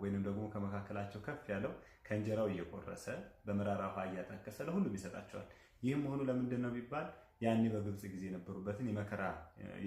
ወይንም ደግሞ ከመካከላቸው ከፍ ያለው ከእንጀራው እየቆረሰ በመራራ ውሃ እያጣቀሰ ለሁሉም ይሰጣቸዋል። ይህም መሆኑ ለምንድን ነው ቢባል ያኔ በግብፅ ጊዜ የነበሩበትን የመከራ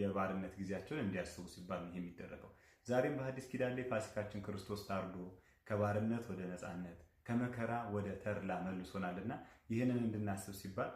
የባርነት ጊዜያቸውን እንዲያስቡ ሲባል ነው ይሄ የሚደረገው። ዛሬም በሐዲስ ኪዳን ላይ ፋሲካችን ክርስቶስ ታርዶ ከባርነት ወደ ነፃነት ከመከራ ወደ ተድላ መልሶናልና ይህንን እንድናስብ ሲባል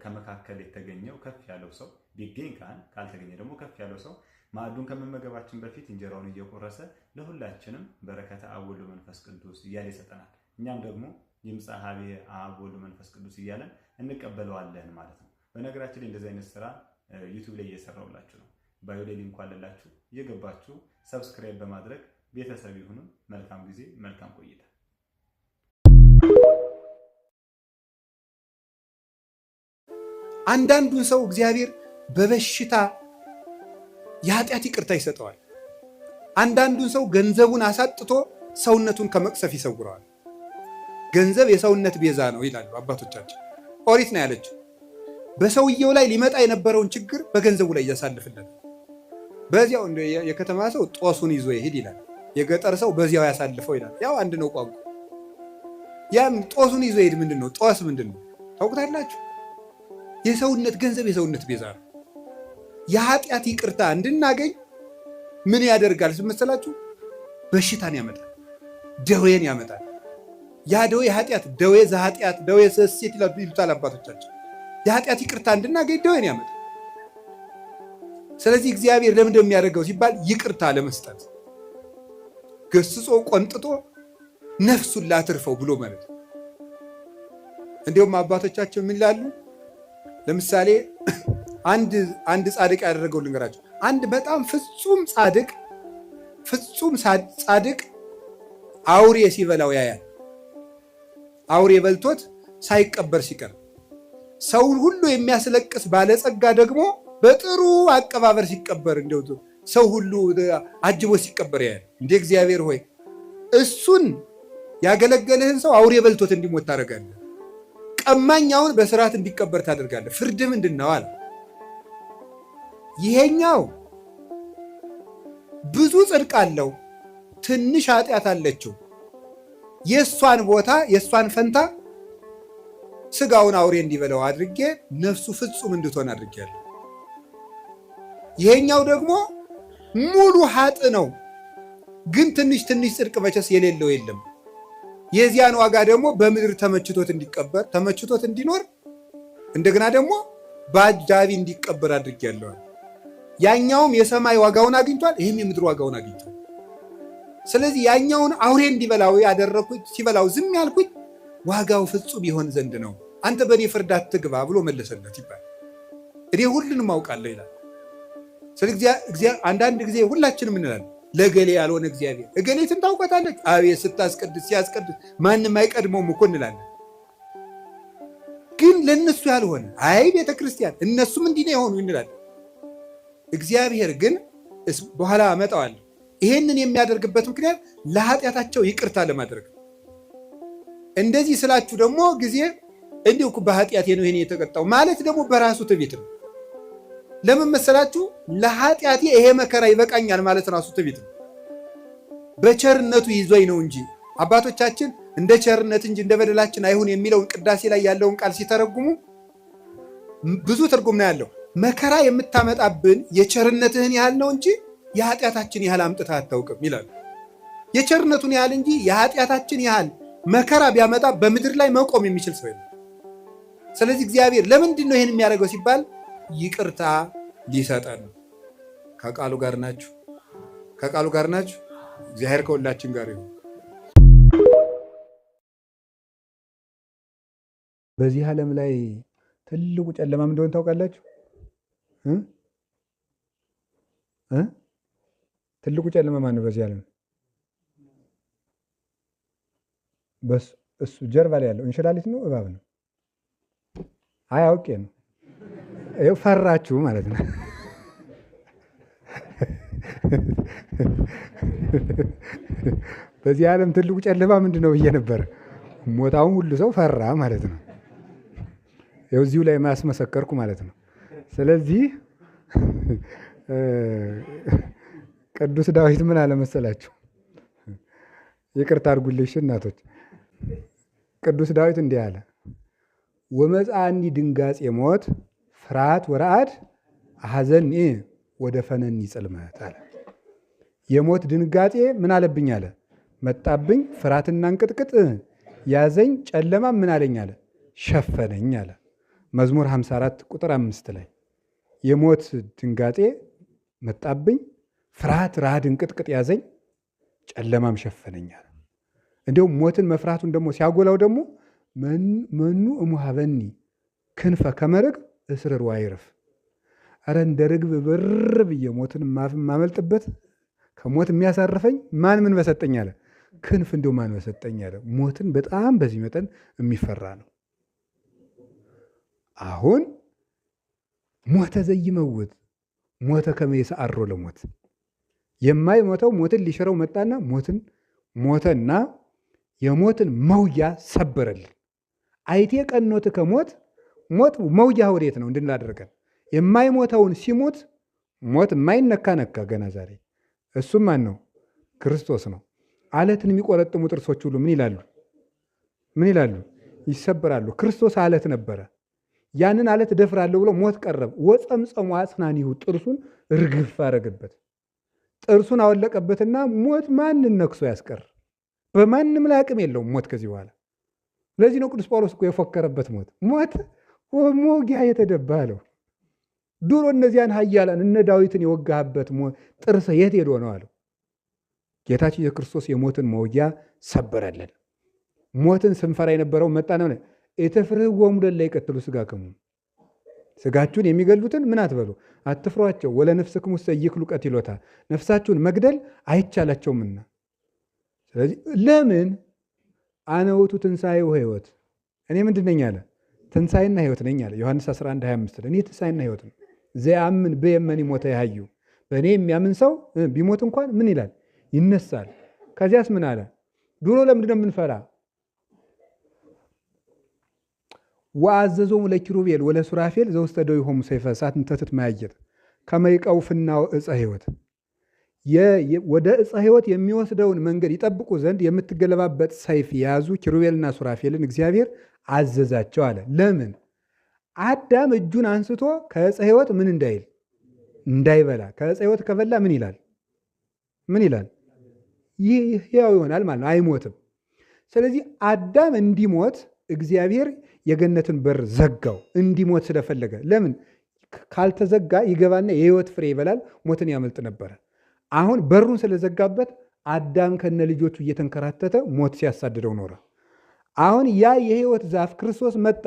ከመካከል የተገኘው ከፍ ያለው ሰው ቢገኝ ካህን፣ ካልተገኘ ደግሞ ከፍ ያለው ሰው ማዕዱን ከመመገባችን በፊት እንጀራውን እየቆረሰ ለሁላችንም በረከተ አብ ወልድ መንፈስ ቅዱስ እያለ ይሰጠናል። እኛም ደግሞ ይምጻእ ኀቤየ አብ ወልድ መንፈስ ቅዱስ እያለን እንቀበለዋለን ማለት ነው። በነገራችን ላይ እንደዚህ አይነት ስራ ዩቲዩብ ላይ እየሰራሁላችሁ ነው። Bio ላይ link አለላችሁ፣ እየገባችሁ subscribe በማድረግ ቤተሰብ ይሁኑ። መልካም ጊዜ፣ መልካም ቆይታ። አንዳንዱን ሰው እግዚአብሔር በበሽታ የኃጢአት ይቅርታ ይሰጠዋል። አንዳንዱን ሰው ገንዘቡን አሳጥቶ ሰውነቱን ከመቅሰፍ ይሰውረዋል። ገንዘብ የሰውነት ቤዛ ነው ይላሉ አባቶቻችን። ኦሪት ነው ያለችው። በሰውየው ላይ ሊመጣ የነበረውን ችግር በገንዘቡ ላይ እያሳልፍለት። በዚያው የከተማ ሰው ጦሱን ይዞ ይሄድ ይላል። የገጠር ሰው በዚያው ያሳልፈው ይላል። ያው አንድ ነው ቋንቋ። ያም ጦሱን ይዞ ይሄድ ምንድን ነው? ጦስ ምንድን ነው ታውቁታላችሁ? የሰውነት ገንዘብ የሰውነት ቤዛ ነው። የኃጢአት ይቅርታ እንድናገኝ ምን ያደርጋል መሰላችሁ? በሽታን ያመጣል፣ ደዌን ያመጣል። ያ ደዌ ኃጢአት ደዌ ዘኃጢአት ደዌ ዘሴት ይሉታል አባቶቻችን። የኃጢአት ይቅርታ እንድናገኝ ደዌን ያመጣል። ስለዚህ እግዚአብሔር ለምን እንደሚያደርገው ሲባል ይቅርታ ለመስጠት ገስጾ ቆንጥጦ ነፍሱን ላትርፈው ብሎ ማለት ነው። እንዲሁም አባቶቻቸው ምን ይላሉ? ለምሳሌ አንድ ጻድቅ ያደረገው ልንገራቸው። አንድ በጣም ፍጹም ጻድቅ ፍጹም ጻድቅ አውሬ ሲበላው ያያል። አውሬ በልቶት ሳይቀበር ሲቀር፣ ሰውን ሁሉ የሚያስለቅስ ባለጸጋ ደግሞ በጥሩ አቀባበር ሲቀበር፣ እንደው ሰው ሁሉ አጅቦ ሲቀበር ያያል። እንደ እግዚአብሔር ሆይ እሱን ያገለገልህን ሰው አውሬ በልቶት እንዲሞት ታደርጋለህ። ቀማኛውን በስርዓት እንዲቀበር ታደርጋለህ። ፍርድ ምንድን ነው አለ። ይሄኛው ብዙ ጽድቅ አለው፣ ትንሽ ኃጢአት አለችው። የእሷን ቦታ የእሷን ፈንታ ስጋውን አውሬ እንዲበላው አድርጌ ነፍሱ ፍጹም እንድትሆን አድርጌያለሁ። ይሄኛው ደግሞ ሙሉ ሀጥ ነው፣ ግን ትንሽ ትንሽ ጽድቅ መቼስ የሌለው የለም። የዚያን ዋጋ ደግሞ በምድር ተመችቶት እንዲቀበር ተመችቶት እንዲኖር እንደገና ደግሞ በአጃቢ እንዲቀበር አድርጌያለሁ። ያኛውም የሰማይ ዋጋውን አግኝቷል፣ ይህም የምድር ዋጋውን አግኝቷል። ስለዚህ ያኛውን አውሬ እንዲበላው ያደረኩት ሲበላው ዝም ያልኩት ዋጋው ፍጹም ይሆን ዘንድ ነው። አንተ በእኔ ፍርድ አትግባ ብሎ መለሰለት ይባላል። እኔ ሁሉንም አውቃለሁ ይላል። ስለዚህ አንዳንድ ጊዜ ሁላችንም እንላለን ለገሌ ያልሆነ እግዚአብሔር እገሌትን ታውቃታለች፣ አቤት ስታስቀድስ ሲያስቀድስ ማንም አይቀድመውም እኮ እንላለን። ግን ለእነሱ ያልሆነ አይ ቤተ ክርስቲያን እነሱም እንዲህ ነው የሆኑ እንላለን። እግዚአብሔር ግን በኋላ አመጣዋለሁ። ይሄንን የሚያደርግበት ምክንያት ለኃጢአታቸው ይቅርታ ለማድረግ ነው። እንደዚህ ስላችሁ ደግሞ ጊዜ እንዲሁ በኃጢአቴ ነው ይሄን የተቀጣው ማለት ደግሞ በራሱ ትዕቢት ነው። ለምን መሰላችሁ? ለኃጢአቴ ይሄ መከራ ይበቃኛል ማለት ራሱ ትዕቢት ነው። በቸርነቱ ይዞኝ ነው እንጂ አባቶቻችን እንደ ቸርነት እንጂ እንደ በደላችን አይሁን የሚለውን ቅዳሴ ላይ ያለውን ቃል ሲተረጉሙ ብዙ ትርጉም ነው ያለው። መከራ የምታመጣብን የቸርነትህን ያህል ነው እንጂ የኃጢአታችን ያህል አምጥተህ አታውቅም ይላሉ። የቸርነቱን ያህል እንጂ የኃጢአታችን ያህል መከራ ቢያመጣ በምድር ላይ መቆም የሚችል ሰው የለም። ስለዚህ እግዚአብሔር ለምንድን ነው ይህን የሚያደርገው ሲባል ይቅርታ ሊሰጠን ነው። ከቃሉ ጋር ናችሁ፣ ከቃሉ ጋር ናችሁ። እግዚአብሔር ከሁላችን ጋር ይሁን። በዚህ ዓለም ላይ ትልቁ ጨለማ ምን እንደሆነ ታውቃላችሁ? ትልቁ ጨለማ ማን ነው? በዚህ ዓለም እሱ ጀርባ ላይ ያለው እንሽላሊት ነው? እባብ ነው? አይ አውቄ ነው። ይኸው ፈራችሁ ማለት ነው። በዚህ ዓለም ትልቁ ጨለማ ምንድን ነው ብዬ ነበር። ሞታውን ሁሉ ሰው ፈራ ማለት ነው። ይኸው እዚሁ ላይ ማስመሰከርኩ ማለት ነው። ስለዚህ ቅዱስ ዳዊት ምን አለ መሰላችሁ? ይቅርታ አድርጉልሽ እናቶች። ቅዱስ ዳዊት እንዲህ አለ፣ ወመጽአኒ ድንጋጼ ሞት ፍርሃት ወረአድ አሐዘኒ ወደ ፈነኒ ጽልመት አለ። የሞት ድንጋጤ ምን አለብኝ አለ መጣብኝ፣ ፍርሃትና እንቅጥቅጥ ያዘኝ፣ ጨለማ ምን አለኝ አለ ሸፈነኝ አለ። መዝሙር 54 ቁጥር 5 ላይ የሞት ድንጋጤ መጣብኝ፣ ፍርሃት፣ ረሃድ፣ እንቅጥቅጥ ያዘኝ፣ ጨለማም ሸፈነኝ አለ። እንዲሁም ሞትን መፍራቱን ደግሞ ሲያጎላው ደግሞ መኑ እሙሃበኒ ክንፈ ከመርግብ እስርር ዋይርፍ፣ ኧረ እንደ ርግብ ብር ብዬ ሞትን የማመልጥበት ከሞት የሚያሳርፈኝ ማን ምን በሰጠኝ አለ። ክንፍ እንዲሁ ማን በሰጠኝ አለ። ሞትን በጣም በዚህ መጠን የሚፈራ ነው። አሁን ሞተ ዘይመውት ሞተ ከመ ይስዓሮ ለሞት፣ የማይሞተው ሞትን ሊሽረው መጣና ሞትን ሞተና የሞትን መውጊያ ሰበረልን። አይቴ ቀኖት ከሞት ሞት መውጊያ ወዴት ነው እንድንል አደረገን። የማይሞተውን ሲሞት ሞት የማይነካ ነካ ገና ዛሬ። እሱም ማን ነው? ክርስቶስ ነው። አለትን የሚቆረጥሙ ጥርሶች ሁሉ ምን ይላሉ? ምን ይላሉ? ይሰበራሉ። ክርስቶስ አለት ነበረ። ያንን አለት እደፍራለሁ ብሎ ሞት ቀረብ። ወፀምፀሙ አጽናኒሁ፣ ጥርሱን እርግፍ አረገበት። ጥርሱን አወለቀበትና ሞት ማንን ነክሶ ያስቀር? በማንም ላይ አቅም የለውም ሞት ከዚህ በኋላ። ለዚህ ነው ቅዱስ ጳውሎስ እኮ የፎከረበት ሞት ሞት መውጊያ የተደባ አለው። ድሮ እነዚያን ኃያላን እነ ዳዊትን የወጋህበት ጥርስ የት ሄዶ ነው አለው። ጌታችን የክርስቶስ የሞትን መውጊያ ሰበረልን። ሞትን ስንፈራ የነበረው መጣ ነው። ኢትፍርህዎሙ ለእለ ይቀትሉ ሥጋክሙ፣ ስጋችሁን የሚገሉትን ምን አትበሉ አትፍሯቸው። ወለነፍስክሙ ኢይክሉ ቀቲሎታ፣ ነፍሳችሁን መግደል አይቻላቸውምና። ስለዚህ ለምን አነ ውእቱ ትንሣኤ ወሕይወት፣ እኔ ምንድን ነኝ አለ? ትንሣኤና ሕይወት ነኝ አለ። ዮሐንስ 11:25 እኔ ትንሣኤና ሕይወት ነኝ። ዘያምን በየመኒ ሞተ ያዩ፣ በእኔ የሚያምን ሰው ቢሞት እንኳን ምን ይላል? ይነሳል። ከዚያስ ምን አለ? ድሮ ለምንድን ነው የምንፈራ? ወአዘዞሙ ለኪሩቤል ወለሱራፌል ዘውስተ እደዊሆሙ ሰይፈ እሳት እንተ ትትመያየጥ ከመ ይቀውፍናው ዕፀ ሕይወት፣ ወደ ዕፀ ሕይወት የሚወስደውን መንገድ ይጠብቁ ዘንድ የምትገለባበጥ ሰይፍ የያዙ ኪሩቤልና ሱራፌልን እግዚአብሔር አዘዛቸው አለ። ለምን? አዳም እጁን አንስቶ ከዕፀ ሕይወት ምን እንዳይል እንዳይበላ። ከዕፀ ሕይወት ከበላ ምን ይላል? ምን ይላል? ይህ ሕያው ይሆናል ማለት ነው፣ አይሞትም። ስለዚህ አዳም እንዲሞት እግዚአብሔር የገነትን በር ዘጋው፣ እንዲሞት ስለፈለገ። ለምን? ካልተዘጋ ይገባና የሕይወት ፍሬ ይበላል፣ ሞትን ያመልጥ ነበረ። አሁን በሩን ስለዘጋበት አዳም ከነ ልጆቹ እየተንከራተተ ሞት ሲያሳድደው ኖረ። አሁን ያ የሕይወት ዛፍ ክርስቶስ መጣ።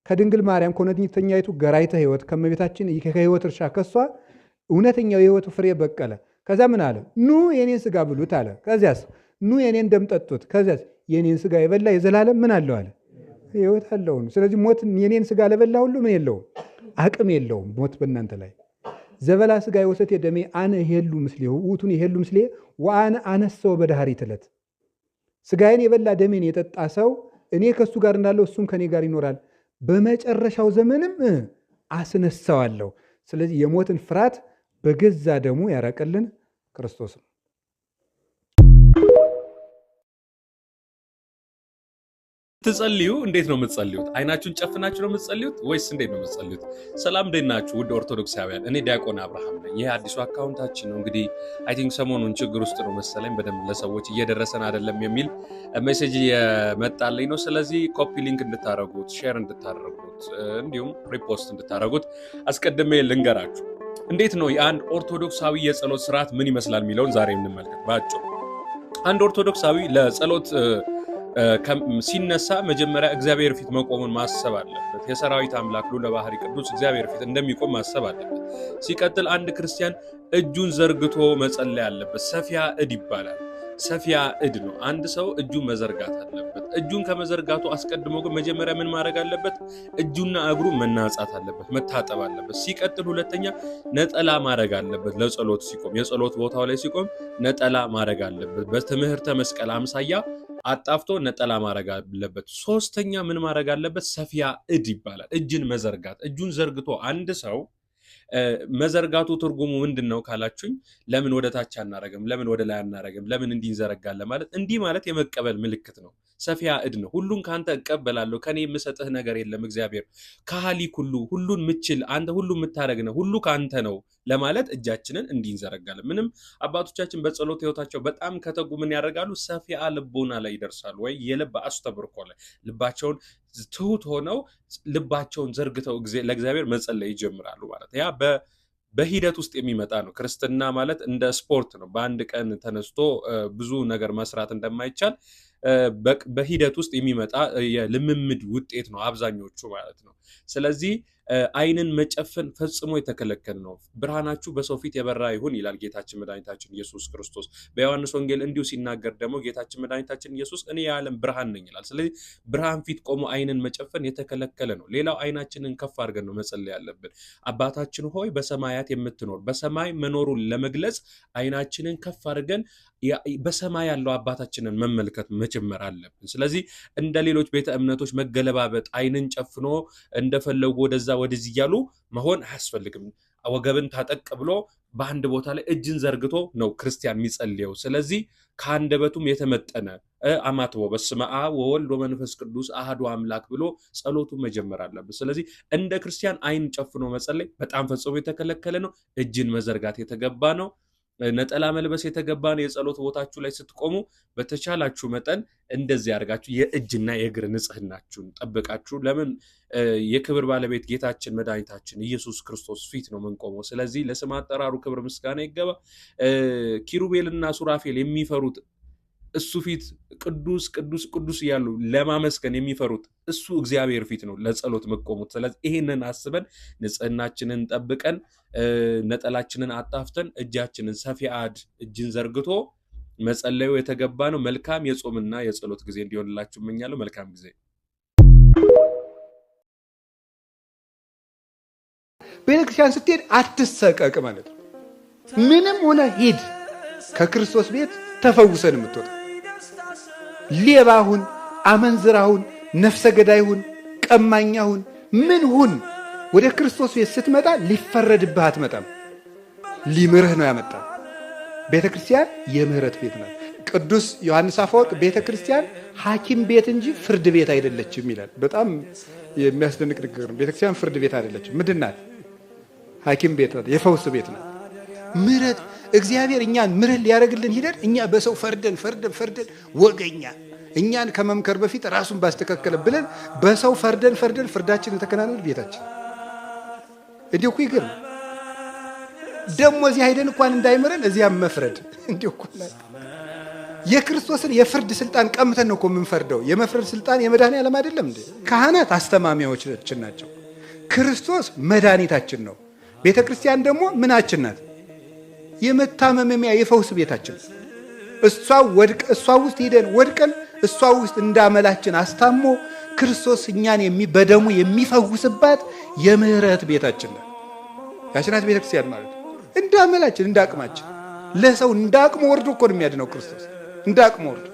ከድንግል ማርያም ከእውነተኛይቱ ገራይተ ሕይወት ከእመቤታችን ከሕይወት እርሻ ከሷ እውነተኛው የሕይወቱ ፍሬ በቀለ። ከዚያ ምን አለ? ኑ የኔን ስጋ ብሉት አለ። ከዚያስ ኑ የኔን ደም ጠጡት። ከዚያስ የኔን ስጋ የበላ የዘላለም ምን አለው አለ ሕይወት አለው። ስለዚህ ሞት የኔን ስጋ ለበላ ሁሉ ምን የለውም አቅም የለውም ሞት በእናንተ ላይ። ዘበላ ስጋ ወሰቴ ደሜ አነ ይሄሉ ምስሌሁ ውእቱን ይሄሉ ምስሌ ወአነ አነሰው በዳህሪት ዕለት። ስጋዬን የበላ ደሜን የጠጣ ሰው እኔ ከእሱ ጋር እንዳለው እሱም ከኔ ጋር ይኖራል፣ በመጨረሻው ዘመንም አስነሳዋለሁ። ስለዚህ የሞትን ፍርሃት በገዛ ደሙ ያራቀልን ክርስቶስ ነው። ትጸልዩ እንዴት ነው የምትጸልዩት? አይናችሁን ጨፍናችሁ ነው የምትጸልዩት ወይስ እንዴት ነው የምትጸልዩት? ሰላም እንዴት ናችሁ ውድ ኦርቶዶክሳውያን? እኔ ዲያቆን አብርሃም ነኝ። ይህ አዲሱ account ኣችን ነው። እንግዲህ I think ሰሞኑን ችግር ውስጥ ነው መሰለኝ፣ በደንብ ለሰዎች እየደረሰን አይደለም የሚል message የመጣልኝ ነው። ስለዚህ copy link እንድታደርጉት፣ share እንድታደርጉት፣ እንዲሁም repost እንድታደርጉት አስቀድሜ ልንገራችሁ። እንዴት ነው የአንድ ኦርቶዶክሳዊ የጸሎት ስርዓት ምን ይመስላል የሚለውን ዛሬ እንመልከት ባጭሩ። አንድ ኦርቶዶክሳዊ ለጸሎት ሲነሳ መጀመሪያ እግዚአብሔር ፊት መቆሙን ማሰብ አለበት። የሰራዊት አምላክ ልዑለ ባሕርይ ቅዱስ እግዚአብሔር ፊት እንደሚቆም ማሰብ አለበት። ሲቀጥል አንድ ክርስቲያን እጁን ዘርግቶ መጸለይ አለበት። ሰፊያ እድ ይባላል። ሰፊያ እድ ነው። አንድ ሰው እጁን መዘርጋት አለበት። እጁን ከመዘርጋቱ አስቀድሞ ግን መጀመሪያ ምን ማድረግ አለበት? እጁና እግሩ መናጻት አለበት፣ መታጠብ አለበት። ሲቀጥል ሁለተኛ ነጠላ ማድረግ አለበት። ለጸሎት ሲቆም፣ የጸሎት ቦታው ላይ ሲቆም ነጠላ ማድረግ አለበት። በትምህርተ መስቀል አምሳያ አጣፍቶ ነጠላ ማድረግ አለበት። ሶስተኛ ምን ማድረግ አለበት? ሰፊያ እድ ይባላል። እጅን መዘርጋት። እጁን ዘርግቶ አንድ ሰው መዘርጋቱ ትርጉሙ ምንድን ነው ካላችሁኝ፣ ለምን ወደ ታች አናረግም? ለምን ወደ ላይ አናረግም? ለምን እንዲህ እንዘረጋለን ማለት እንዲህ ማለት የመቀበል ምልክት ነው። ሰፊያ እድ ነው። ሁሉን ከአንተ እቀበላለሁ፣ ከኔ የምሰጥህ ነገር የለም። እግዚአብሔር ካህሊ ኩሉ፣ ሁሉን ምችል አንተ፣ ሁሉ የምታደርግ ነው፣ ሁሉ ከአንተ ነው ለማለት እጃችንን እንዲህ እንዘረጋለን። ምንም አባቶቻችን በጸሎት ህይወታቸው በጣም ከተጉ ምን ያደርጋሉ? ሰፊያ ልቦና ላይ ይደርሳሉ፣ ወይ የልብ አስተብርኮ ላይ ልባቸውን ትሁት ሆነው ልባቸውን ዘርግተው ለእግዚአብሔር መጸለይ ይጀምራሉ ማለት ያ በሂደት ውስጥ የሚመጣ ነው። ክርስትና ማለት እንደ ስፖርት ነው። በአንድ ቀን ተነስቶ ብዙ ነገር መስራት እንደማይቻል በሂደት ውስጥ የሚመጣ የልምምድ ውጤት ነው አብዛኞቹ ማለት ነው። ስለዚህ ዓይንን መጨፈን ፈጽሞ የተከለከለ ነው። ብርሃናችሁ በሰው ፊት የበራ ይሁን ይላል ጌታችን መድኃኒታችን ኢየሱስ ክርስቶስ። በዮሐንስ ወንጌል እንዲሁ ሲናገር ደግሞ ጌታችን መድኃኒታችን ኢየሱስ እኔ የዓለም ብርሃን ነኝ ይላል። ስለዚህ ብርሃን ፊት ቆሞ ዓይንን መጨፈን የተከለከለ ነው። ሌላው ዓይናችንን ከፍ አድርገን ነው መጸለይ ያለብን። አባታችን ሆይ በሰማያት የምትኖር፣ በሰማይ መኖሩን ለመግለጽ ዓይናችንን ከፍ አድርገን በሰማይ ያለው አባታችንን መመልከት መጀመር አለብን። ስለዚህ እንደ ሌሎች ቤተ እምነቶች መገለባበጥ፣ ዓይንን ጨፍኖ እንደፈለጉ ወደዛ ወደዚህ እያሉ መሆን አያስፈልግም። ወገብን ታጠቅ ብሎ በአንድ ቦታ ላይ እጅን ዘርግቶ ነው ክርስቲያን የሚጸልየው። ስለዚህ ከአንደበቱም የተመጠነ አማትቦ በስመ አብ ወወልድ ወመንፈስ ቅዱስ አህዱ አምላክ ብሎ ጸሎቱ መጀመር አለብን። ስለዚህ እንደ ክርስቲያን ዓይን ጨፍኖ መጸለይ በጣም ፈጽሞ የተከለከለ ነው። እጅን መዘርጋት የተገባ ነው። ነጠላ መልበስ የተገባ ነው። የጸሎት ቦታችሁ ላይ ስትቆሙ በተቻላችሁ መጠን እንደዚህ አድርጋችሁ የእጅና የእግር ንጽህናችሁን ጠብቃችሁ፣ ለምን የክብር ባለቤት ጌታችን መድኃኒታችን ኢየሱስ ክርስቶስ ፊት ነው የምንቆመው። ስለዚህ ለስም አጠራሩ ክብር ምስጋና ይገባ። ኪሩቤልና ሱራፌል የሚፈሩት እሱ ፊት ቅዱስ ቅዱስ ቅዱስ እያሉ ለማመስገን የሚፈሩት እሱ እግዚአብሔር ፊት ነው ለጸሎት መቆሙት። ስለዚህ ይሄንን አስበን ንጽህናችንን ጠብቀን ነጠላችንን አጣፍተን እጃችንን ሰፊ አድ እጅን ዘርግቶ መጸለዩ የተገባ ነው። መልካም የጾምና የጸሎት ጊዜ እንዲሆንላችሁ እመኛለሁ። መልካም ጊዜ። ቤተክርስቲያን ስትሄድ አትሰቀቅ ማለት ነው። ምንም ሆነ ሂድ፣ ከክርስቶስ ቤት ተፈውሰን የምትወጣ ሌባ ሁን፣ አመንዝራ ሁን፣ ነፍሰ ገዳይ ሁን፣ ቀማኛ ሁን፣ ምን ሁን፣ ወደ ክርስቶስ ቤት ስትመጣ ሊፈረድብህ አትመጣም። ሊምርህ ነው ያመጣ። ቤተ ክርስቲያን የምህረት ቤት ናት። ቅዱስ ዮሐንስ አፈወርቅ ቤተ ክርስቲያን ሐኪም ቤት እንጂ ፍርድ ቤት አይደለችም ይላል። በጣም የሚያስደንቅ ንግግር ነው። ቤተ ክርስቲያን ፍርድ ቤት አይደለችም። ምንድን ናት? ሐኪም ቤት ናት። የፈውስ ቤት ናት። ምሕረት እግዚአብሔር እኛን ምሕረት ሊያደርግልን ሂደን እኛ በሰው ፈርደን ፈርደን ፈርደን ወገኛ እኛን ከመምከር በፊት ራሱን ባስተካከለ ብለን በሰው ፈርደን ፈርደን ፍርዳችንን ተከናንበን ቤታችን እንዲሁ እኮ ይገርም። ደግሞ እዚህ ሄደን እንኳን እንዳይምረን እዚያም መፍረድ እንዲሁ እኮ የክርስቶስን የፍርድ ስልጣን ቀምተን ነው እኮ የምንፈርደው። የመፍረድ ስልጣን የመድኃኔዓለም አይደለም እንዴ? ካህናት አስተማሚዎቻችን ናቸው። ክርስቶስ መድኃኒታችን ነው። ቤተ ክርስቲያን ደግሞ ምናችን ናት? የመታመሚያ የፈውስ ቤታችን። እሷ ወድቅ እሷ ውስጥ ሄደን ወድቀን እሷ ውስጥ እንዳመላችን አስታሞ ክርስቶስ እኛን በደሙ የሚፈውስባት የምህረት ቤታችን ናት። ያች ናት ቤተ ክርስቲያን ማለት። እንዳመላችን እንዳቅማችን ለሰው እንዳቅሙ ወርዶ እኮ ነው የሚያድነው ክርስቶስ እንዳቅሙ ወርዶ።